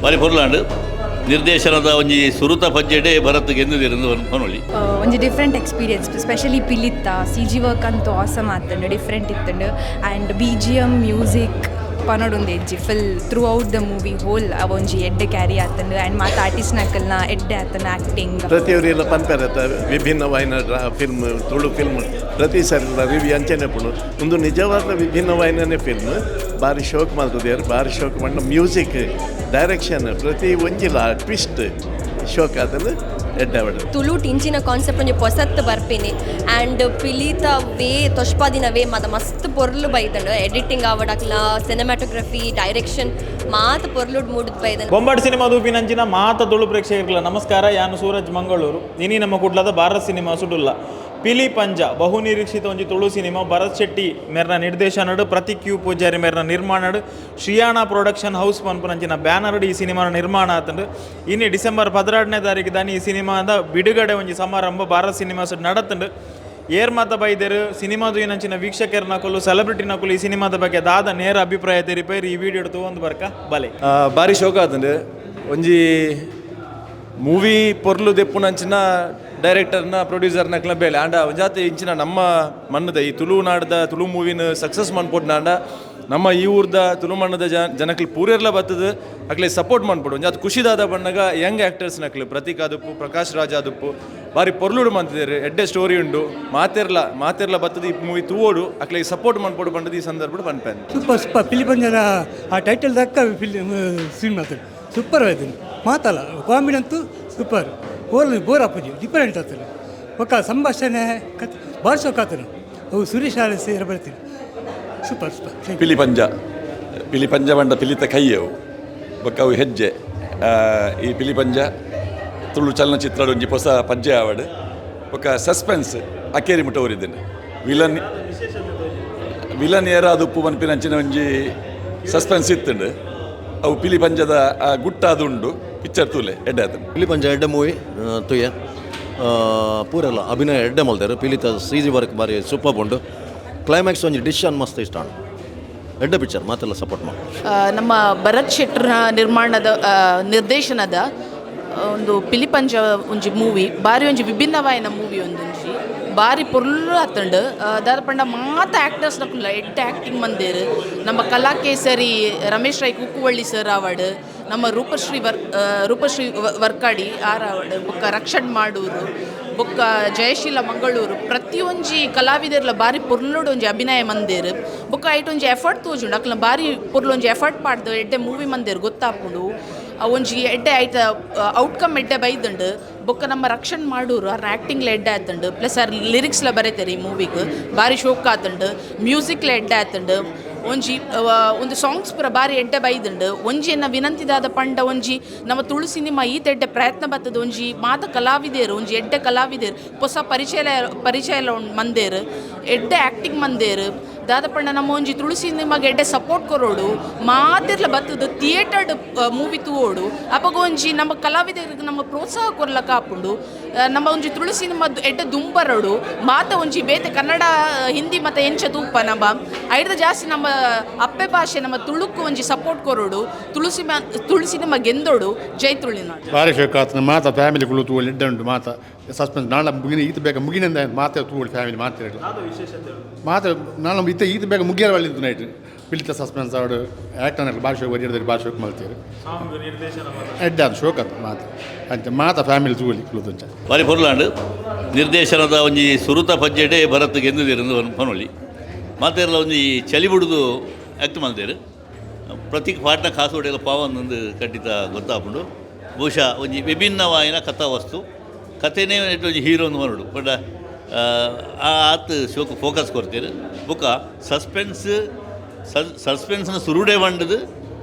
ಬಾರಿ ಪೊರ್ಲಾಂಡ್. ನಿರ್ದೇಶನದ ಒಂಜಿ ಸುರುತ ಪಜ್ಜೆಡೆ ಭರತ್ ಗೆಂದುದಿರಂದು ಪನೊಲಿ. ಒಂಜಿ ಡಿಫ್ರೆಂಟ್ ಎಕ್ಸ್ಪೀರಿಯನ್ಸ್, ಸ್ಪೆಷಲಿ ಪಿಲಿತ್ತ ಸಿಜಿ ವರ್ಕ್ ಅಂತೂ ಆಸಮ್ ಆತಂಡು, ಡಿಫ್ರೆಂಟ್ ಇತ್ತಂಡು. ಆ್ಯಂಡ್ ಬಿಜಿಎಮ್, ಮ್ಯೂಸಿಕ್ ಪನೊಡೊಂದು ಎಜ್ಜಿ. Full throughout the movie whole ಒಂಜಿ ಎಡ್ಡೆ ಕ್ಯಾರಿ ಆತಂಡು. ಆ್ಯಂಡ್ ಮಾತ ಆರ್ಟಿಸ್ಟ್ ನಕಲ್ನ ಎಡ್ಡೆ ಆತನ ಆ್ಯಕ್ಟಿಂಗ್. ಪ್ರತಿಯೊರಿಯೆಲ್ಲ ಪನ್ಪೆರತ್ತ, ವಿಭಿನ್ನವಾಯಿನ ಫಿಲ್ಮ್, ತುಳು ಫಿಲ್ಮ್. ಪ್ರತಿ ಸರಿಲ ರಿವ್ಯೂ ಅಂಚನೆ ಪುಣು. ಒಂದು ನಿಜವಾದ ವಿಭಿನ್ನವಾಯಿನೇ ಫಿಲ್ಮ್. ಬಾರಿ ಶೋಕ್ ಮಲ್ತದೇರು, ಬಾರಿ ಶೋಕ್ ಮಣ್ಣ. ಮ್ಯೂಸಿಕ್, ಡೈರೆಕ್ಷನ್, ಪ್ರತಿ ಒಂಜಿಲ ಟ್ವಿಸ್ಟ್ ಶೋಕ್ ಆತಂದು ಎಡ್ಡೆ ಅವಡು. ತುಳು ಇಂಚಿನ ಕಾನ್ಸೆಪ್ಟ್ ಒಂಜಿ ಪೊಸತ್ ಬರ್ಪಿನಿ. ಆ್ಯಂಡ್ ಪಿಲಿತ ವೇ, ತೊಷ್ಪಾದಿನ ವೇ ಮಾತ ಮಸ್ತ್ ಪೊರ್ಲು ಬೈದಂಡು. ಎಡಿಟಿಂಗ್ ಆವಡಕ್ಲ, ಸಿನಿಮಾಟೋಗ್ರಫಿ, ಡೈರೆಕ್ಷನ್ ಮಾತ ಪೊರ್ಲುಡ್ ಮೂಡುದ್ ಬೈದಂಡು. ಬೊಂಬಾಟ್ ಸಿನಿಮಾ ತೂಪಿನಂಚಿನ ಮಾತ ತುಳು ಪ್ರೇಕ್ಷಕರಿಗೆ ನಮಸ್ಕಾರ. ಯಾನು ಸೂರಜ್ ಮಂಗಳೂರು. ಇನಿ ನಮ್ಮ ಕುಡ್ಲದ ಭಾರತ್ ಸಿನಿಮಾ ಸುಡುಲ್ಲ ಪಿಲಿ ಪಂಜ, ಬಹು ನಿರೀಕ್ಷಿತ ಒಂಜಿ ತುಳು ಸಿನಿಮಾ, ಭರತ್ ಶೆಟ್ಟಿ ಮೇರ್ನ ನಿರ್ದೇಶನಡು, ಪ್ರತೀಕ್ ಕ್ಯೂ ಪೂಜಾರಿ ಮೇರ್ನ ನಿರ್ಮಾಣಡು, ಶ್ರೀಯಾಣ ಪ್ರೊಡಕ್ಷನ್ ಹೌಸ್ ಪನ್ಪುನಂಚಿನ ಬ್ಯಾನರ್ಡ್ ಈ ಸಿನಿಮಾನ ನಿರ್ಮಾಣ ಆತಂಡು. ಇನಿ ಡಿಸೆಂಬರ್ 12ನೇ ತಾರೀಕು ದಾನಿ ಈ ಸಿನಿಮಾದ ಬಿಡುಗಡೆ ಒಂಜಿ ಸಮಾರಂಭ ಭಾರತ್ ಸಿನಿಮಾಸ್ ನಡತುಂಡು. ಏರ್ ಮಾತ ಬೈದೆರು, ಸಿನಿಮಾ ತೂಯಿನಂಚಿನ ವೀಕ್ಷಕರ ನಕಲು, ಸೆಲೆಬ್ರಿಟಿ ನಕಲು ಈ ಸಿನಿಮಾದ ಬಗ್ಗೆ ದಾದ ನೇರ ಅಭಿಪ್ರಾಯ ತೆರಿಪೈರ್, ಈ ವಿಡಿಯೋ ತೂವೊಂದು ಬರ್ಕ ಬಲೆ. ಬಾರಿ ಶೋಕ ಆತಂಡು. ಒಂಜಿ ಮೂವಿ ಪೊರ್ಲು ದೆಪ್ಪುನಂಚಿನ ಡೈರೆಕ್ಟರ್ನ, ಪ್ರೊಡ್ಯೂಸರ್ನ ಬೇಲೆ. ಆಂಡ ಒಂಜಾತಿ ಇಂಚಿನ ನಮ್ಮ ಮಣ್ಣದ, ಈ ತುಳುನಾಡ್ದ ತುಳು ಮೂವಿನ ಸಕ್ಸಸ್ ಮನ್ಪೊಡ್ನಾಂಡ ನಮ್ಮ ಈ ಊರ್ದ ತುಳು ಮಣ್ಣದ ಜನಕ್ಲು ಪೂರೆರ್ಲ ಬತ್ತದ ಅಕ್ಲೆ ಸಪೋರ್ಟ್ ಮನ್ಪೊಡು. ಒಂಜಾತ್ ಖುಷಿದಾದ ಬಣ್ಣಗ ಯಂಗ್ ಆ್ಯಕ್ಟರ್ಸ್ ನಕ್ಲು, ಪ್ರತೀಕ್ ಆದುಪ್ಪು, ಪ್ರಕಾಶ್ ರಾಜ್ ಆದುಪ್ಪು, ಬಾರಿ ಪೊರ್ಲುಡು ಮಂತಿದ್ದಾರೆ. ಎಡ್ಡೆ ಸ್ಟೋರಿ ಉಂಡು. ಮಾತೆರ್ಲ ಮಾತೆರ್ಲ ಬತ್ತದ ಈ ಮೂವಿ ತೂವೋಡು, ಅಕ್ಲೆ ಸಪೋರ್ಟ್ ಮನ್ಪೊಡು ಪಂಡದು ಈ ಸಂದರ್ಭಡ್ ಪನ್ಪೇನ್. Super super. ಪಿಲಿಪಂಜನ ಆ ಟೈಟಲ್ ದಕ್ಕ ಫಿಲಿಮ್ ಸಿನಿಮಾ ಸೂಪರ್ ಆಯ್ತು. ಮಾತಲ್ಲ, ಕಾಮಿಡಿ ಅಂತೂ ಸೂಪರ್. ಬೋರ್ ಬೋರ್ ಆಪುಜಿ, ಡಿಫರೆಂಟ್ ಆಗ್ತದೆ. ಒಕ್ಕ ಸಂಭಾಷಣೆ ಕತ್ ಭಾರಿ ಶೋಕ್ ಆತನು. ಅವು ಸುರೇಶ್ ಆರ್ ಸೇರ ಬರ್ತೀನಿ. Super super. ಪಿಲಿ ಪಂಜ, ಪಿಲಿ ಪಂಜ ಪಂಡ ಪಿಲಿತ ಕೈಯವು, ಬೊಕ್ಕ ಅವು ಹೆಜ್ಜೆ. ಈ ಪಿಲಿ ಪಂಜ ತುಳು ಚಲನಚಿತ್ರ ಒಂಜಿ ಹೊಸ ಪಜ್ಜೆ ಆವಡ್. ಬೊಕ್ಕ ಸಸ್ಪೆನ್ಸ್ ಅಕೇರಿ ಮುಟ್ಟ ಒರಿದ್ದೇನೆ. ವಿಲನ್ ವಿಲನ್ ಏರಾದ ಉಪ್ಪು ಪನ್ಪಿನಂಚಿನ ಒಂಜಿ ಸಸ್ಪೆನ್ಸ್ ಇತ್ತುಂಡು. ಅವು ಪಿಲಿ ಪಂಜದ ಆ ಗುಟ್ಟಾದು ಉಂಡು. ಪಿಕ್ಚರ್ ತೂಲೆ, ಎಡ್ಡೆ ಆತಂಡು. ಪಿಲಿ ಪಂಜ ಎಡ್ಡೆ ಮೂವಿ. ತುಯ್ಯ ಪೂರೆಲ್ಲ ಅಭಿನಯ ಎಡ್ಡೆ ಮಲ್ದೇರು. ಪಿಲಿತ ಸಿಜಿ ವರ್ಕ್ ಬಾರಿ ಸೂಪರ್ ಉಂಡು. ಕ್ಲೈಮ್ಯಾಕ್ಸ್ ಒಂಜಿ ಡಿಸಿಷನ್ ಮಸ್ತ್ ಇಷ್ಟ ಉಂಡು. ಎಡ್ಡೆ ಪಿಕ್ಚರ್, ಮಾತೆಲ್ಲ ಸಪೋರ್ಟ್ ಮಾಡಿ. ನಮ್ಮ ಭರತ್ ಶೆಟ್ಟರ್ನ ನಿರ್ಮಾಣದ, ನಿರ್ದೇಶನದ ಒಂದು ಪಿಲಿಪಂಜ ಒಂಜಿ ಮೂವಿ ಬಾರಿ ಒಂಜಿ ವಿಭಿನ್ನವಾಯಿನ ಮೂವಿ. ಒಂದೊಂಜಿ ಬಾರಿ ಪೊರ್ಲು ಆತಂಡು. ದಾದ ಪಂಡ ಮಾತ ಆ್ಯಕ್ಟರ್ಸ್ ನಕುಲ್ಲ ಎಡ್ಡೆ ಆ್ಯಕ್ಟಿಂಗ್ ಮಂದೇರು. ನಮ್ಮ ಕಲಾಕೇಸರಿ ರಮೇಶ್ ರೈ ಕುಕ್ಕುವಳ್ಳಿ ಸರ್ ಆವಡ್, ನಮ್ಮ ರೂಪಶ್ರೀ ವರ್ಕಾಡಿ ಆರ್ ಆವಡ್, ಬೊಕ್ಕ ರಕ್ಷಣ್ ಮಾಡೂರು, ಬೊಕ್ಕ ಜಯಶೀಲ ಮಂಗಳೂರು, ಪ್ರತಿಯೊಂಜಿ ಕಲಾವಿದರ್ಲ ಬಾರಿ ಪೊರ್ಲುಡು ಒಂಜಿ ಅಭಿನಯ ಮಂದೇರು. ಬೊಕ್ಕ ಐಟ್ ಒಂಜಿ ಎಫರ್ಟ್ ತೋಜುಂಡು. ಅಕ್ಲ ಬಾರಿ ಪೊರ್ಲು ಒಂಜಿ ಎಫರ್ಟ್ ಪಾಡ್ದು ಎಡ್ಡೆ ಮೂವಿ ಮಂದೇರು. ಗೊತ್ತಾಪುಂಡು, ಆ ಒಂಜಿ ಎಡ್ಡೆ ಐತ ಔಟ್ಕಮ್ ಎಡ್ಡೆ ಬೈದುಂಡು. ಬೊಕ್ಕ ನಮ್ಮ ರಕ್ಷಣ್ ಮಾಡೂರು ಆರ್ನ ಆ್ಯಕ್ಟಿಂಗ್ಲ ಎಡ್ಡೆ ಆತುಂಡು. ಪ್ಲಸ್ ಆರ್ ಲಿರಿಕ್ಸ್ಲ ಬರೀತಾರೆ. ಈ ಮೂವಿಗ್ ಬಾರಿ ಶೋಕ್ ಆತುಂಡು. ಮ್ಯೂಸಿಕ್ಲ ಎಡ್ಡೆ ಆತುಂಡು. ಒಂಜಿ ಒಂದು ಸಾಂಗ್ಸ್ ಪೂರ ಬಾರಿ ಎಡ್ಡೆ ಬೈದುಂಡು. ಒಂಜಿ ಎನ್ನ ವಿನಂತಿದಾದ ಪಂಡ, ಒಂಜಿ ನಮ್ಮ ತುಳು ಸಿನಿಮಾ ಈತ ಎಡ್ಡೆ ಪ್ರಯತ್ನ ಬತ್ತದ. ಒಂಜಿ ಮಾತ ಕಲಾವಿದೇರು, ಒಂಜಿ ಎಡ್ಡೆ ಕಲಾವಿದೇರು, ಹೊಸ ಪರಿಚಯ ಪರಿಚಯ ಎಲ್ಲ ಉಂಡು ಮಂದೇರು, ಎಡ್ಡೆ ಆ್ಯಕ್ಟಿಂಗ್ ಮಂದೇರು. ದಾದ ಪಂಡ ನಮ್ಮ ಒಂಜಿ ತುಳು ಸಿನಿಮಾಗೆ ಎಡ್ಡೆ ಸಪೋರ್ಟ್ ಕೊರೋಡು. ಮಾತೆರ್ಲ ಬತ್ತದು ಥಿಯೇಟರ್ಡ್ ಮೂವಿ ತೂವೋಡು. ಅಪಗ ಒಂಜಿ ನಮ್ಮ ಕಲಾವಿದರಿಗೆ ನಮ್ಮ ಪ್ರೋತ್ಸಾಹ ಕೊರ್ಲಕ್ಕ ಆಪುಂಡು. ನಮ್ಮ ಒಂಜಿ ತುಳು ಸಿನಿಮಾ ಎಡ್ಡೆ ದುಂಬರಡು. ಮಾತ ಒಂಜಿ ಬೇತೆ ಕನ್ನಡ, ಹಿಂದಿ ಮತ್ತು ಎಂಚ ತೂಪ ನಮ್ಮ ಐಡ್ದ ಜಾಸ್ತಿ ನಮ್ಮ ಅಪ್ಪೆ ಭಾಷೆ ನಮ್ಮ ತುಳುಕು ಒಂಜಿ ಸಪೋರ್ಟ್ ಕೊರೋಡು. ತುಳು ಸಿನಿಮಾ, ತುಳು ಸಿನಿಮಾ ಗೆಂದೋಡು. ಜೈ ತುಳುನಾಡು. ಬಾರಿ ಶೋಕ್ ಆತನ. ಮಾತ ಫ್ಯಾಮಿಲಿ ಕುಳು ತೂವೊಲಿ, ಎಡ್ಡೆ ಉಂಟು. ಮಾತ ಸಸ್ಪೆನ್ಸ್ ನಾಳೆ ಮುಗಿನ ಈತ ಬೇಗ ಮುಗಿನಿಂದ ಮಾತೆ ತೂವೊಲಿ ಫ್ಯಾಮಿಲಿ ಮಾತಿರಲ್ಲ ಮಾತ. ನಾನು ಇತ್ತ ಈತ ಬೇಗ ಮುಗಿಯರ ಒಳ್ಳೆ ನೈಟ್. ಪಿಲಿತ ಸಸ್ಪೆನ್ಸ್ ಅವಡು, ಆ್ಯಕ್ಟರ್ ಭಾಷೆ ಒರಿಯರ್ದಲ್ಲಿ ಭಾಷೆ ಶೋಕ್ ಮಲ್ತೀರು. ಎಡ್ಡೆ ಅದು ಶೋಕ್ ಆತು. ಮಾತ ಅಂಚ ಮಾತ ಫ್ಯಾಮಿಲಿ ತೂವೊಲಿ ಕುಳುದಂಚ. ಬಾರಿ ಪೊರ್ಲಾಂಡು. ನಿರ್ದೇಶನದ ಒಂಜಿ ಸುರುತ ಪಜ್ಜೆಡೆ ಭರತ್ ಗೆಂದುದಿರಂದು ಪನೊಲಿ. ಮಾತೆರ್ಲ ಒಂಜಿ ಚಳಿ ಬುಡುದು ಆ್ಯಕ್ಟ್ ಮಲ್ದೇರು. ಪ್ರತೀಕ್ ಪಾಟ್ನ ಕಾಸೋಡೆಲ್ಲ ಪಾವೊಂದು ಖಂಡಿತ ಗೊತ್ತಾಪುಂಡು. ಬಹುಶಃ ಒಂಜಿ ವಿಭಿನ್ನವಾಯಿನ ಕಥಾವಸ್ತು, ಕಥೆನೇ ಒಂಜಿ ಹೀರೋ ಒಂದು ಮರಡು ಬಟ್ ಆ ಆತ್ ಶೋಕ್ ಫೋಕಸ್ ಕೊಡ್ತೀರಿ. ಬೊಕ್ಕ ಸಸ್ಪೆನ್ಸ್, ಸಸ್ಪೆನ್ಸ್ನ ಸುರುಡೆ ಬಂಡದು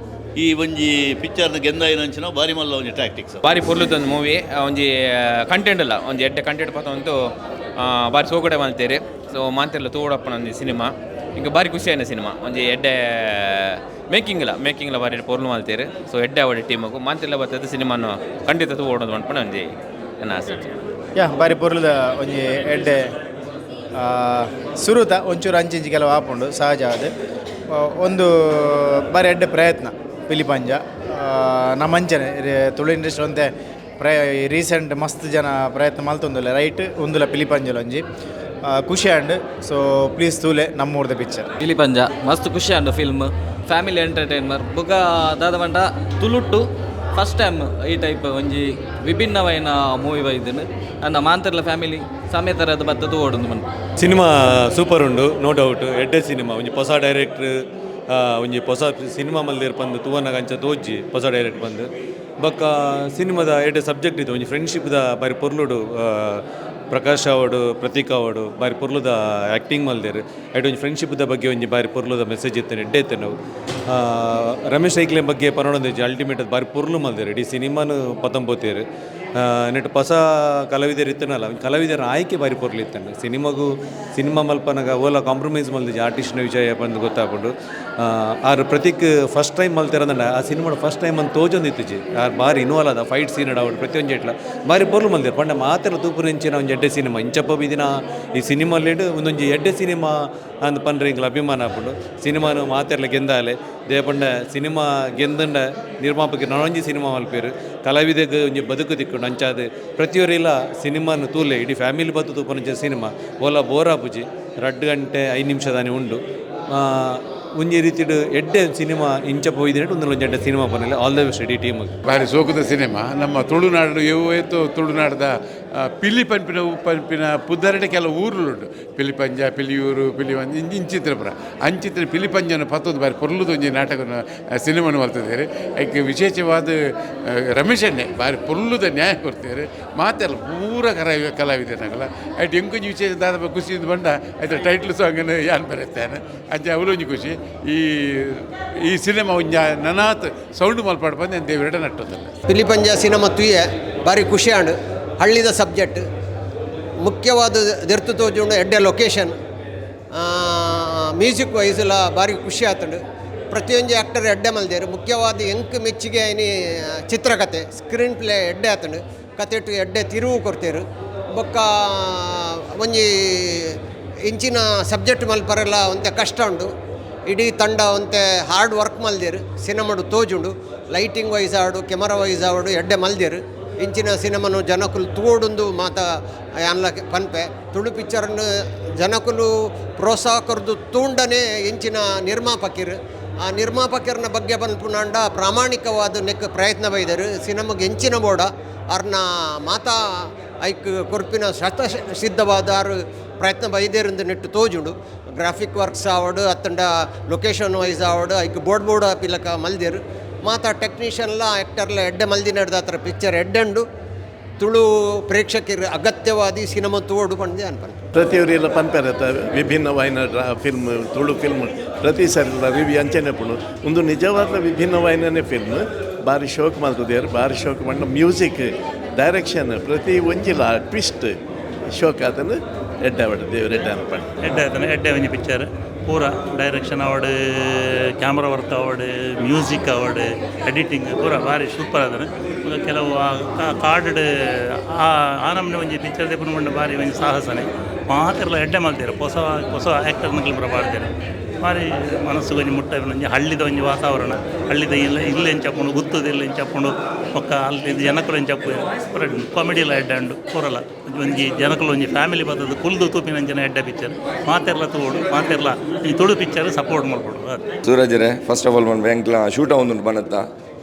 ಈ ಒಂಜಿ ಪಿಕ್ಚರ್ನ ಗೆಂದಾಯಿನಂಚಿನ ಬಾರಿ ಮಲ್ಲ ಒಂಜಿ ಟ್ಯಾಕ್ಟಿಕ್ಸ್. ಬಾರಿ ಪೊರ್ಲುದೊಂದು ಮೂವಿ. ಒಂಜಿ ಕಂಟೆಂಟ್ ಅಲ್ಲ, ಒಂಜಿ ಎಡ್ಡೆ ಕಂಟೆಂಟ್ ಪತ್ತೊಂದು ಬಾರಿ ಸೋಗಡೆ ಮಲ್ತೇರಿ. ಸೊ ಮಾಂತೆರ್ಲ ತೂವಡಪ್ಪನ ಒಂಜಿ ಸಿನಿಮಾ. ಇಂಕ ಬಾರಿ ಖುಷಿ ಆಯಿನ ಸಿನಿಮಾ. ಒಂಜಿ ಎಡ್ಡೆ ಮೇಕಿಂಗ್ಲ ಮೇಕಿಂಗ್ಲ ಬಾರಿ ಪೊರ್ಲು ಮಲ್ತೇರು. ಸೊ ಎಡ್ಡೆ ಅವಡೆ ಟೀಮಗು. ಮಾಂತೆರ್ಲ ಬರ್ತದೆ ಸಿನಿಮಾನು ಖಂಡಿತ ತೂವೊಡೊಂದು ಪನ್ಪುನ ಒಂಜಿ ಎನ್ನ ಆಸೆ. ಯಾ, ಬಾರಿ ಪೊರ್ಲುದ ಒಂಜಿ ಎಡ್ಡೆ ಸುರುತ ಒಂಚೂರು ಅಂಚಿಂಚಿ ಕೆಲವು ಆಪುಂಡು, ಸಹಜ ಅದು. ಒಂದು ಬಾರಿ ಎಡ್ಡೆ ಪ್ರಯತ್ನ ಪಿಲಿಪಂಜ. ನಮ್ಮಂಚನೆ ತುಳು ಇಂಡಸ್ಟ್ರಿ ಒಂತೆ ರೀಸೆಂಟ್ ಮಸ್ತ್ ಜನ ಪ್ರಯತ್ನ ಮಲ್ತೊಂದುಲ್ಲೆ ರೈಟ್ ಉಂದುಲ ಪಿಲಿಪಂಜಲ ಒಂಜಿ ಖುಷಿ ಆಂಡ್. ಸೊ ಪ್ಲೀಸ್ ತೂಲೆ ನಮ್ಮೂರ್ದ ಪಿಕ್ಚರ್. ಪಿಲಿಪಂಜ ಮಸ್ತ್ ಖುಷಿ ಆಂಡ್ ಫಿಲ್ಮ್, ಫ್ಯಾಮಿಲಿ ಎಂಟರ್ಟೈನ್ಮರ್. ಬುಕ್ಕ ದಾದ ಪಂಡ ತುಳುಟ್ಟು ಫಸ್ಟ್ ಟೈಮ್ ಈ ಟೈಪ್ ಒಂಜಿ ವಿಭಿನ್ನವಾಯಿನ ಮೂವಿ ಬೈದಿನ ಅಂದ ಮಾಂತರ್ಲ ಫ್ಯಾಮಿಲಿ ಸಮೇತರದ ಬತ್ತ ತೂವೊಡುಂದು ಮನ್. ಸಿನಿಮಾ ಸೂಪರ್ ಉಂಡು, ನೋ ಡೌಟ್. ಎಡ್ಡೆ ಸಿನಿಮಾ. ಒಂಜಿ ಹೊಸ ಡೈರೆಕ್ಟ್ರ್ ಒಂಜಿ ಹೊಸ ಸಿನಿಮಾ ಮಲ್ದೇರ್ ಪಂದ್ ತೂವನಗ ಅಂಚ ತೋಜಿ ಹೊಸ ಡೈರೆಕ್ಟ್ ಬಂದು. ಬೊಕ್ಕ ಸಿನಿಮಾದ ಎಡ್ಡೆ ಸಬ್ಜೆಕ್ಟ್ ಇದು. ಒಂಜಿ ಫ್ರೆಂಡ್ಶಿಪ್ದ ಬಾರಿ ಪೊರ್ಲುಡು ಪ್ರಕಾಶ್ ಆವಡು, ಪ್ರತೀಕ್ ಆವಡು ಬಾರಿ ಪೊರ್ಲುದ ಆ್ಯಕ್ಟಿಂಗ್ ಮಲ್ದೇರ್. ಐಟ್ ಒಂಜಿ ಫ್ರೆಂಡ್ಶಿಪ್ದ ಬಗ್ಗೆ ಒಂಜಿ ಬಾರಿ ಪೊರ್ಲುದ ಮೆಸೇಜ್ ಇತ್ತು, ಎಡ್ಡೆ ಇತ್ತು. ನಾವು ರಮೇಶ್ ಐಕ್ಲೆ ಬಗ್ಗೆ ಪನೊಡೊಂದಿಜ್ಜಿ, ಅಲ್ಟಿಮೇಟ್ ಬಾರಿ ಪೊರ್ಲು ಮಲ್ದೇರ್. ಇಡೀ ಸಿನಿಮಾನು ಪತೊಂಪೋತೇರು. ನೆಟ್ ಹೊಸ ಕಲಾವಿದರ್ ಇತ್ತನಲ್ಲ, ಕಲಾವಿದರ ಆಯ್ಕೆ ಬಾರಿ ಪೊರ್ಲು ಇತ್ತಂಡು. ಸಿನಿಮಾಗು ಸಿನಿಮಾ ಮಲ್ಪನಗ ಓಲ ಕಾಂಪ್ರಮೈಸ್ ಮಲ್ದಿಜಿ ಆರ್ಟಿಸ್ಟ್ನ ವಿಷಯ ಬಂದು ಗೊತ್ತಾಪುಂಡು. ಆರ್ ಪ್ರತೀಕ್ ಫಸ್ಟ್ ಟೈಮ್ ಮಲ್ತಿರೋದಂಡ ಆ ಸಿನಿಮಾ ಫಸ್ಟ್ ಟೈಮ್ ಅಂದ್ ತೋಜೊಂದಿತ್ತಿಜಿ. ಆರ್ ಬಾರಿ ಇನ್ವಾಲ್ವ್ ಆದ ಫೈಟ್ ಸೀನ್ ಆವಡ್ ಪ್ರತಿಯೊಂಜಿ ಎಟ್ಲ ಬಾರಿ ಪೊರ್ಲು ಮಲ್ದೇರ್. ಪಂಡ ಮಾತೆರ್ಲ ತೂಪುನ ಒಂಜಿ ಎಡ್ಡೆ ಸಿನಿಮಾ ಇಂಚಪ್ಪ ಬಿದಿನ ಈ ಸಿನಿಮಾಲೇಡ್ ಒಂದೊಂಜಿ ಎಡ್ಡೆ ಸಿನಿಮಾ ಅಂದ್ ಪನ್ರೆ ಎಂಕ್ಲ ಅಭಿಮಾನ ಆಪುಂಡು. ಸಿನಿಮಾನು ಮಾತೆರ್ಲ ಗೆಂದಾಲೆ ದೇಪಂಡ ಸಿನಿಮಾ ಗೆಂದಂಡ ನಿರ್ಮಾಪಕ ನನೊಂಜಿ ಸಿನಿಮಾ ಮಲ್ಪೇರು, ಕಲಾವಿದಗ್ ಒಂಜಿ ಬದುಕು ತಿಕ್ಕುಂಡು. ಅಂಚಾದ್ ಪ್ರತಿಯೊರಿಲ ಸಿನಿಮಾನು ತೂಲೆ, ಇಡೀ ಫ್ಯಾಮಿಲಿ ಬತ್ತು ತೂಪುನಂಚ ಸಿನಿಮಾ. ಓಲ ಬೋರ್ ಆಪುಜಿ. 2 ಗಂಟೆ 5 ನಿಮಿಷ ದಾನೆ ಉಂಡು. ಒಂಜಿ ರೀತಿಡ್ ಎಡ್ಡೆ ಸಿನಿಮಾ ಇಂಚ ಪೋಯಿದಿನೆಟ್ ಒಂಜಿ ಎಡ್ಡೆ ಸಿನಿಮಾ ಪನೊಲಿ. ಆಲ್ the best ಇಡೀ ಟೀಮ್. ಬಾರಿ ಸೋಕುದ ಸಿನಿಮಾ. ನಮ್ಮ ತುಳುನಾಡು ಏತೋ ತುಳುನಾಡ್ದ ಪಿಲಿ ಪನ್ಪಿನ ಪನ್ಪಿನ ಪುದರ್ಡೆ ಕೆಲವು ಊರುಲುಂಡು. ಪಿಲಿಪಂಜ, ಪಿಲಿಯೂರು, ಪಿಲಿವಂಜ, ಇಂಚಿತ್ರ ಪುರ. ಅಂಚಿತ್ರ ಪಿಲಿಪಂಜನ ಪತ್ತೊಂದು ಬಾರಿ ಪೊರ್ಲುದ ಒಂಜಿ ನಾಟಕನ ಸಿನಿಮಾನು ಮಲ್ತಿದ್ದಾರೆ. ಐಕ್ ವಿಶೇಷವಾದ ರಮೇಶಣ್ಣೆ ಬಾರಿ ಪೊರ್ಲುದ ನ್ಯಾಯ ಕೊಡ್ತಾರೆ. ಮಾತೆಲ್ಲ ಪೂರ ಕಲಾವಿದನಗಲ ಐಟ್ ಎಂಕೊಂಜಿ ವಿಶೇಷ ದಾದ ಖುಷಿ ಬಂಡ ಆಯ್ತು ಟೈಟ್ಲ್ ಸಾಂಗನ್ನು ಯಾನ್ ಬರೆತ್ತೇನೆ. ಅಂಚ ಅವಲೊಂಜಿ ಖುಷಿ. ಈ ಈ ಸಿನಿಮಾ ಒಂಜಿ ನನಾತ್ ಸೌಂಡ್ ಮಲ್ಪಾಡ್ ಬಂದು ದೇವರಡ ನಟ್ಟೊಂದಲ್ಲ. ಪಿಲಿಪಂಜ ಸಿನಿಮಾ ತೂಯೆ, ಭಾರಿ ಖುಷಿ ಆಂಡ್. ಹಳ್ಳಿದ ಸಬ್ಜೆಕ್ಟ್ ಮುಖ್ಯವಾದ ದೆರ್ತು ತೋಜುಂಡು. ಎಡ್ಡೆ ಲೊಕೇಶನ್, ಮ್ಯೂಸಿಕ್ ವೈಸ್ಲ ಭಾರಿ ಖುಷಿ ಆತುಂಡು. ಪ್ರತಿಯೊಂಜಿ ಆ್ಯಕ್ಟರ್ ಎಡ್ಡೆ ಮಲ್ದೇರು. ಮುಖ್ಯವಾದ ಎಂಕ್ ಮೆಚ್ಚುಗೆ ಐನಿ ಚಿತ್ರಕಥೆ, ಸ್ಕ್ರೀನ್ ಪ್ಲೇ ಎಡ್ಡೆ ಆತುಂಡು. ಕತೆಟು ಎಡ್ಡೆ ತಿರುವು ಕೊಡ್ತೇರು. ಬೊಕ್ಕ ಒಂಜಿ ಇಂಚಿನ ಸಬ್ಜೆಕ್ಟ್ ಮಲ್ಪರೆಲ್ಲ ಒಂತೆ ಕಷ್ಟ ಉಂಡು. ಇಡೀ ತಂಡ ಒಂತೆ ಹಾರ್ಡ್ ವರ್ಕ್ ಮಲ್ದೇರು, ಸಿನಿಮಾಡು ತೋಜುಂಡು. ಲೈಟಿಂಗ್ ವೈಸ್ ಆವಡು, ಕೆಮರಾ ವೈಸ್ ಆವಡು, ಎಡ್ಡೆ ಮಲ್ದೇರು. ಇಂಚಿನ ಸಿನಿಮಾನು ಜನಕುಲು ತೂವೊಡುಂದು ಮಾತ ಯಾನ್ಲ ಪನ್ಪೆ. ತುಳು ಪಿಕ್ಚರ್ನು ಜನಕುಲು ಪ್ರೋತ್ಸಾಹ ಕೊರ್ದು ತೂಂಡನೆ ಇಂಚಿನ ನಿರ್ಮಾಪಕಿರು, ಆ ನಿರ್ಮಾಪಕರನ ಬಗ್ಗೆ ಪನ್ಪುನಾಂಡ ಪ್ರಾಮಾಣಿಕವಾದ ನೆಕ್ ಪ್ರಯತ್ನ ಬೈದರು. ಸಿನಿಮಾಗೆ ಎಂಚಿನ ಬೋಡ ಅರ್ನ ಮಾತಾ ಐಕ್ ಕೊರ್ಪಿನ ಶತ ಸಿದ್ಧವಾದ ಆರು ಪ್ರಯತ್ನ ಬೈದೇರಿಂದು ನೆಟ್ಟು ತೋಜುಂಡು. ಗ್ರಾಫಿಕ್ ವರ್ಕ್ಸ್ ಆವಡು ಅತ್ತಂಡ ಲೊಕೇಶನ್ ವೈಸ್ ಆವಡು, ಐಕ್ ಬೋರ್ಡ್ ಬೋರ್ಡ್ ಪಿಲಕ ಮಲ್ದೇರು. ಮಾತಾ ಟೆಕ್ನಿಷಿಯನ್ಲ ಆ್ಯಕ್ಟರ್ಲ ಎಡ್ಡೆ ಮಲ್ದಿ ನಡೆದಾತ್ರ ಪಿಕ್ಚರ್ ಎಡ್ಡೆಂಡು. ತುಳು ಪ್ರೇಕ್ಷಕರು ಅಗತ್ಯವಾದಿ ಸಿನಿಮಾ ತೂವೊಡು ಪಂದ್ ಅನ್ಪಂಡು. ಪ್ರತಿಯೊರಿಲ ಪನ್ಪೆರ್ ವಿಭಿನ್ನವಾಯಿನ ಫಿಲ್ಮ್, ತುಳು ಫಿಲ್ಮ್. ಪ್ರತಿ ಸರಿಲ ರಿವ್ಯೂ ಅಂಚನೆ ಪುಣು. ಒಂದು ನಿಜವಾದ ವಿಭಿನ್ನವಾಯಿನನೇ ಫಿಲ್ಮ್. ಬಾರಿ ಶೋಕ್ ಮಲ್ತದೇರು, ಬಾರಿ ಶೋಕ್ ಪಂಡ ಮ್ಯೂಸಿಕ್ ಡೈರೆಕ್ಷನ್ ಪ್ರತಿ ಒಂಜಿಲ ಟ್ವಿಸ್ಟ್ ಶೋಕ್ ಆತನ. ಎಡ್ಡೆ ಆವಡ್, ದೇವ್ರ ಎಡ್ಡೆ ಅನ್ಪಂಡು. ಎಡ್ಡೆ ಆತನ, ಎಡ್ಡೆ ಒಂಜಿ ಪಿಕ್ಚರ್. ಪೂರ ಡೈರೆಕ್ಷನ್ ಆವಡ್, ಕ್ಯಾಮ್ರಾ ವರ್ಕ್ ಆವಡ್, ಮ್ಯೂಸಿಕ್ ಆವಡ್, ಎಡಿಟಿಂಗ್ ಪೂರ ಭಾರಿ ಸೂಪರ್ ಆದನ. ಕೆಲವು ಕಾಡ್ಡ್ ಆ ಆ ನಮೂನೆ ಒಂಜಿ ಪಿಕ್ಚರ್ ದೆಪ್ಪುನ ಪಂಡ ಭಾರಿ ಒಂಜಿ ಸಾಹಸನೆ. ಮಾತೆರ್ಲ ಎಡ್ಡೆ ಮಲ್ತೆರ್. ಹೊಸ ಹೊಸ ಆ್ಯಕ್ಟರ್ನಕುಲು ಪೂರ ಪಾಡ್ದೆರ್. ಭಾರಿ ಮನಸ್ಸುಗ್ ಒಂಜಿ ಮುಟ್ಟ ಒಂಜಿ ಹಳ್ಳಿದ ಒಂಜಿ ವಾತಾವರಣ. ಹಳ್ಳಿದ ಇಲ್ಲ ಇಲ್ಲ ಎಂಚ ಉಪ್ಪುಂಡು, ಗುತ್ತದ ಇಲ್ಲ ಎಂಚ ಉಪ್ಪುಂಡು, ಬೊಕ್ಕ ಅಲ್ಲಿ ಜನಕುಲು ಎಂಚ ಪೂರ ಕಾಮಿಡಿ ಎಲ್ಲ ಎಡ್ಡೆ ಉಂಡು. ಪೂರಲ ಒಂಜಿ ಜನಕುಲು ಒಂಜಿ ಫ್ಯಾಮಿಲಿ ಬತ್ತದ ಕುಲ್ದು ತೂಪಿನಂಚಿನ ಎಡ್ಡೆ ಪಿಕ್ಚರ್. ಮಾತೆರ್ಲ ತೂವೊಡು, ಮಾತೆರ್ಲ ಈ ತುಳು ಪಿಕ್ಚರ್ ಸಪೋರ್ಟ್ ಮಲ್ಪೊಡು. ಸೂರಜರೇ, ಫಸ್ಟ್ ಆಫ್ ಆಲ್ ಮನ್ ಎಂಕ್ಲ ಶೂಟ್ ಆವೊಂದುಂಡು ಬನತ್ತ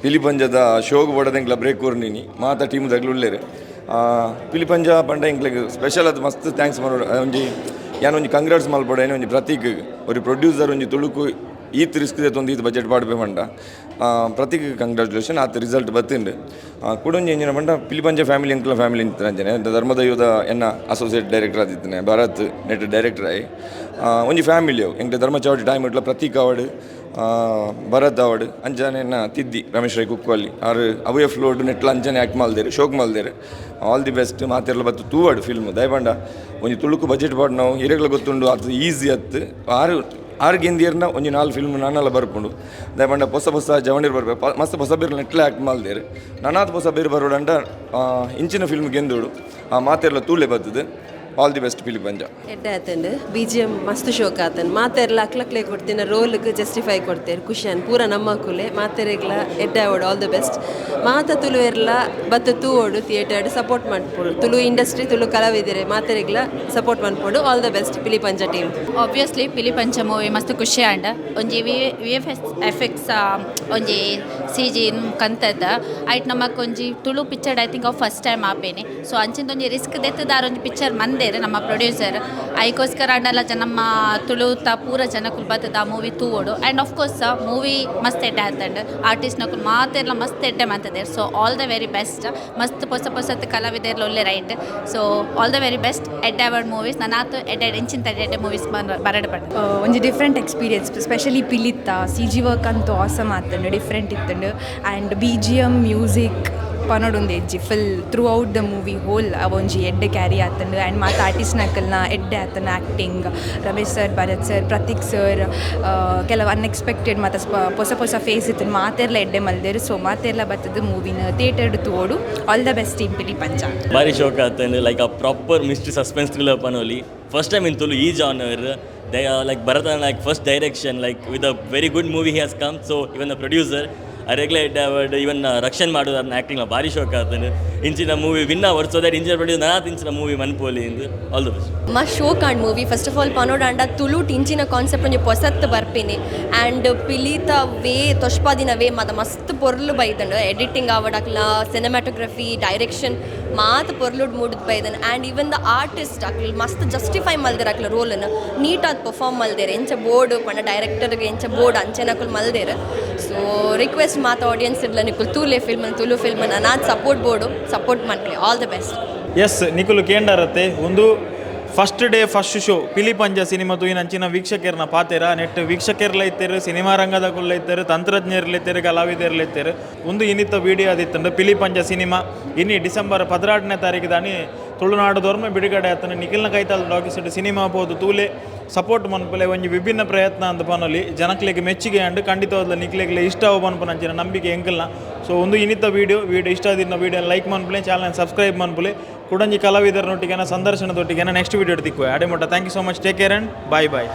ಪಿಲಿಪಂಜದ ಶೋಗ್ ಬೋಡದ ಎಂಕ್ಲ ಬ್ರೇಕ್ ಕೊರ್ನಿನಿ. ಮಾತ ಟೀಮ್ ದಗ್ಲು ಉಲ್ಲೆರ್. ಪಿಲಿಪಂಜ ಪಂಡ ಎಂಕ್ಲೆಗ್ ಸ್ಪೆಷಲ್ ಅದು ಮಸ್ತ್ thanks ಮನೋಡು. ಒಂಜಿ ಯಾನ್ ಒಂಜಿ ಕಂಗ್ರಾಟ್ಸ್ ಮಲ್ಪೊಡು ಏನೇ ಒಂಜಿ ಪ್ರತೀಕ್ ಒರಿ ಪ್ರೊಡ್ಯೂಸರ್ ಒಂಜಿ ತುಳುಕು ಈತ್ ರಿಸ್ಕ್ ದೆತ್ತೊಂದು ಈತ್ ಬಜೆಟ್ ಪಾಡ್ಪೆ ಪಂಡ ಪ್ರತೀಕ್ ಕಂಗ್ರಾಚುಲೇಷನ್. ಆತ್ ರಿಸಲ್ಟ್ ಬತ್ತಿಂಡು. ಕುಡೊಂಜಿ ಎಂಚಿನ ಪಂಡ ಪಿಲಿಪಂಜ ಫ್ಯಾಮಿಲಿ ಎಂಕ್ಲ ಫ್ಯಾಮಿಲಿ ಅಂಚನೆ. ಧರ್ಮದೈವದ ಎನ್ನ ಅಸೋಸಿಯೇಟ್ ಡೈರೆಕ್ಟರ್ ಆದಿತ್ತನೆ, ಭರತ್ ನೆಟ್ ಡೈರೆಕ್ಟರ್ ಆಯಿ. ಒಂಜಿ ಫ್ಯಾಮಿಲಿ ಅವು. ಎಂಕ್ಲೆ ಧರ್ಮಚಾವಡಿ ಟೈಮ್ ಇಟ್ಲ ಪ್ರತೀಕ್ ಆವಡ್, ಭರತ್ ಆವಡ್, ಅಂಚನೆ ಎನ್ನ ತಿದ್ದಿ ರಮೇಶ್ ರೈ ಕುಕ್ವಲ್ಲಿ ಆರು ಅವೇ ಫ್ಲೋಡ್ ನೆಟ್ಲ ಅಂಚನೆ ಆ್ಯಕ್ಟ್ ಮಲ್ದೇರು, ಶೋಕ್ ಮಲ್ದೇರು. All the best. ಮಾತೆರ್ಲ ಬತ್ತು ತೂವಡ್ ಫಿಲ್ಮ್. ದಯಪಂಡ ಒಂಜಿ ತುಳುಕು ಬಜೆಟ್ ಪಾಡ್ ನಾವು ಹಿರೇಗ್ಲ ಗೊತ್ತುಂಡು ಅದು ಈಸಿ ಅತ್ತು. ಆರು ಆರು ಗೆಂದಿಯರ್ನ ಒಂಜಿ ನಾಲ್ ಫಿಲ್ಮ್ ನಾನೆಲ್ಲ ಬರ್ಪುಂಡು. ದಯಪಂಡ ಹೊಸ ಹೊಸ ಜವಣಿರ್ ಬರ್ಬೇಕು, ಮಸ್ತ್ ಹೊಸ ಬೇರ್ ನೆಟ್ಲೆ ಆ್ಯಕ್ಟ್ ಮಲ್ದೇರು. ನನಾತ್ ಹೊಸ ಬೇರು ಬರೋಡಂಡ ಇಂಚಿನ ಫಿಲ್ಮ್ ಗೆಂದೋಡು. ಆ ಮಾತೆರ್ಲ ತೂಲೆ ಬರ್ತದೆ. ಆಲ್ the best Pilipanja. ಎಡ್ಡೆ ಆತಂಡ್, ಬಿಜಿಎಂ ಮಸ್ತ್ ಶೋಕ್ ಆತನ್. ಮಾತೆರ್ಲ ಅಕ್ಲಕ್ಲೆ ಕೊಡ್ತಿನ ರೋಲ್ಗ್ ಜಸ್ಟಿಫೈ ಕೊಡ್ತೇರು. ಖುಷಿಯಾನ್ ಪೂರ ನಮ್ಮ ಕುಲೆ ಮಾತೆರೆಗ್ಲ ಎಡ್ಡೆ ಆವಡ್, ಆಲ್ the best. ಮಾತ ತುಳುವೆರ್ಲ ಬತ್ತ ತೂವೋಡು, ಥಿಯೇಟರ್ ಸಪೋರ್ಟ್ ಮನ್ಪೊಡು. ತುಳು ಇಂಡಸ್ಟ್ರಿ, ತುಳು ಕಲಾವಿದರೆ ಮಾತೆರೆಗ್ಲ ಸಪೋರ್ಟ್ ಮನ್ಪೊಡು. All the best Pilipancha team. Obviously Pilipancha movie ಮಸ್ತ್ ಖುಷಿ ಆಂಡ್. ಒಂಜಿ V V F S effects, ಒಂಜಿ ಸಿಜಿ ಕಂತದ ಐಟ್ ನಮಕ್ ಒಂಜಿ ತುಳು ಪಿಕ್ಚರ್ I think ಅವು ಫಸ್ಟ್ ಟೈಮ್ ಆಪೇನೆ. ಸೊ ಅಂಚಿಂದ ಒಂಜಿ ರಿಸ್ಕ್ ದೆತ್ತದಾರ ಒಂಜಿ ಪಿಕ್ಚರ್ ಮಂದೇರು ನಮ್ಮ ಪ್ರೊಡ್ಯೂಸರ್. ಐಕೋಸ್ಕರ ಆಂಡಲ ನಮ್ಮ ತುಳುತ ಪೂರ ಜನಕುಲು ಬತ್ತದ ಆ ಮೂವಿ ತೂವೋಡು. ಆ್ಯಂಡ್ ಆಫ್ಕೋರ್ಸ್ ಮೂವಿ ಮಸ್ತ್ ಎಡ್ಡೆ ಆತಂಡ್. ಆರ್ಟಿಸ್ಟ್ ನಕುಲು ಮಾತೆರ್ಲ ಮಸ್ತ್ ಎಡ್ಡೆ ಮಂತದೇರ್. So all the very best. ಮಸ್ತ್ ಪೊಸ ಪೊಸತ್ ಕಲಾವಿದೆರ್ಲ ಒಳ್ಳೆ, right? So all the very best. ಎಡ್ಡೆ ಅವಾರ್ಡ್ ಮೂವೀಸ್ ನನಾತು ಎಡ್ಡೆ ಇಂಚಿಂತ ಎಡ್ಡೆ ಮೂವೀಸ್ ಬರಡ್ ಪಡ್. ಒಂಜಿ ಡಿಫ್ರೆಂಟ್ ಎಕ್ಸ್ಪೀರಿಯನ್ಸ್, ಸ್ಪೆಷಲಿ ಪಿಲಿತ್ತ ಸಿ ಜಿ ವರ್ಕ್ ಅಂತೂ ಆಸಮ್ ಆತಂಡು, ಡಿಫ್ರೆಂಟ್ ಇತ್ತಂಡು. ಆ್ಯಂಡ್ ಬಿಜಿಎಮ್, ಮ್ಯೂಸಿಕ್ ಪನೊಡೊಂದು ಎಜ್ಜಿ. Full throughout the movie whole ಒಂಜಿ ಎಡ್ಡೆ ಕ್ಯಾರಿ ಆತಂಡು. ಆ್ಯಂಡ್ ಮಾತ ಆರ್ಟಿಸ್ಟ್ ನಕಲ್ನ ಎಡ್ಡೆ ಆತನ acting. Ramesh sir, Bharath sir, Prateek sir, ಕೆಲವು ಅನ್ಎಕ್ಸ್ಪೆಕ್ಟೆಡ್ ಮಾತ ಪೊಸ ಪೊಸ ಫೇಸ್ ಇತ್ತು, ಮಾತೆರ್ಲ ಎಡ್ಡೆ ಮಲ್ದೇರು. ಸೊ ಮಾತೆರ್ಲ ಬತ್ತದ ಮೂವಿನ ಥಿಯೇಟರ್ ತೂವೊಡು. ಆಲ್ the best team ಪಿಲಿ ಪಂಚ. ಭಾರಿ ಶೋಕ್ ಆತಂಡ್. ಲೈಕ್ ಆ ಪ್ರಾಪರ್ ಮಿಸ್ಟ್ರಿ ಸಸ್ಪೆನ್ಸ್ ಥ್ರಿಲ್ಲರ್ ಪನೋಲಿ. ಫಸ್ಟ್ ಟೈಮ್ ಇನ್ ತುಳು ಈ genre. They like Bharathan, like first direction, like with a very good movie he has come. So even the producer ಅರೆಗ್ಲೇ award. ಇವನ್ ರಕ್ಷಣ್ ಮಾಡೋದನ್ನ acting ಭಾರಿ ಶೋಕ್ ಆತಂಡ್. ಇಂಚಿನ ಮೂವಿ ವಿನ್ ಅವರ್, ಸೊ that ಇಂಚಿನ producer ನನಾತ್ ಇಂಚಿನ ಮೂವಿ ಮನ್ಪೋಲಿ ಇಂದು. ಆಲ್ the best. ಮಸ್ತ್ ಶೋಕ್ and movie. First of all ಪನೋಡಾಂಡ ತುಳುಟ್ ಇಂಚಿನ ಕಾನ್ಸೆಪ್ಟ್ ಒಂಜಿ ಪೊಸತ್ ಬರ್ಪಿನಿ. ಆ್ಯಂಡ್ ಪಿಲಿತ ವೇ ತೊಷ್ಪಾದಿನ ವೇ ಮಾತ ಮಸ್ತ್ ಪೊರ್ಲು ಬೈದಂಡು. ಎಡಿಟಿಂಗ್ ಆವಡಕ್ಲ, ಸಿನಿಮಾಟೋಗ್ರಫಿ, ಡೈರೆಕ್ಷನ್ ಮಾತ ಪೊರ್ಲುಡ್ ಮೂಡುದ್ ಬೈದನ್. ಆ್ಯಂಡ್ ಈವನ್ the artist ಅಕ್ಲು ಮಸ್ತ್ ಜಸ್ಟಿಫೈ ಮಲ್ದೆರ್. ಅಕ್ಲ ರೋಲನ್ನು ನೀಟಾದ್ ಪರ್ಫಾರ್ಮ್ ಮಲ್ದೆರ್. ಎಂಚ ಬೋರ್ಡ್ ಪಂಡ ಡೈರೆಕ್ಟರ್ಗೆ ಎಂಚ ಬೋರ್ಡ್ ಅಂಚೆನಕುಲು ಮಲ್ದೆರ್. ಸೊ ರಿಕ್ವೆಸ್ಟ್ ಮಾತ ಆಡಿಯನ್ಸ್ ಇರ್ಲ, ನಿಕುಲು ತೂಲೆ ಫಿಲ್ಮ್, ತುಳು ಫಿಲ್ಮ್. ನಾನಾತ್ ಸಪೋರ್ಟ್ ಬೋರ್ಡು, ಸಪೋರ್ಟ್ ಮನ್ಪುಲೆ. All the best. S, ನಿಕುಲು ಕೇಂಡರತ್ತೆ, ಒಂದು first day first show Pilipanja cinema ತೂಯಿನಂಚಿನ ವೀಕ್ಷಕರ್ನ ಪಾತೆರ. ನೆಟ್ ವೀಕ್ಷಕರ್ಲ ಇತ್ತೆರ್, ಸಿನಿಮಾ ರಂಗದ ಇತ್ತೆರ್, ತಂತ್ರಜ್ಞರ್ಲ ಇತ್ತೆರ್, ಕಲಾವಿದರ್ಲ ಇತ್ತೆರ್. ಒಂದು ಇನ್ನಿತ್ತ ವಿಡಿಯೋ ಅದಿತ್ತಂಡು. ಪಿಲಿಪಂಜ ಸಿನಿಮಾ ಇನಿ ಡಿಸೆಂಬರ್ 12ನೇ ತಾರೀಕು ದಾನಿ ತುಳುನಾಡು ದೊರ್ಮೆ ಬಿಡುಗಡೆ ಆತನ. ನಿಖಿಲ್ನ ಕೈತಾಲ್ ಡಾಕಿಸೆಟ್ ಸಿನಿಮಾ ಪೋದು ತೂಲೆ, ಸಪೋರ್ಟ್ ಮನ್ಪುಲೆ. ಒಂಜಿ ವಿಭಿನ್ನ ಪ್ರಯತ್ನ ಅಂತ ಪನೊಲಿ. ಜನಕ್ಲೆಗ್ ಮೆಚ್ಚುಗೆ ಅಂಡ್ ಖಂಡಿತವಾದ್ಲ ನಿಕ್ಲೆಗ್ಲ ಇಷ್ಟ ಪನ್ಪುನಂಚಿನ ನಂಬಿಕೆ ಎಂಕಲ್ನ. ಸೊ ಒಂದು ಇನ್ನಿತ್ತ ವಿಡಿಯೋ. ವಿಡಿಯೋ ಇಷ್ಟ ಆದಿನ ವಿಡಿಯೋ ಲೈಕ್ ಮನ್ಪುಲೆ, ಚಾನಲ್ ಸಬ್ಸ್ಕ್ರೈಬ್ ಮನ್ಪುಲೆ. ಕುಡಂಜಿ ಕಲಾವಿದರನೊಟ್ಟಿಗೆನ ಸಂದರ್ಶನದೊಟ್ಟಿಗೆನ ನೆಕ್ಸ್ಟ್ ವಿಡಿಯೋ ತಿಕ್ಕುವೆ. ಅಡೆ ಮುಟ್ಟ thank you so much, take care and bye bye.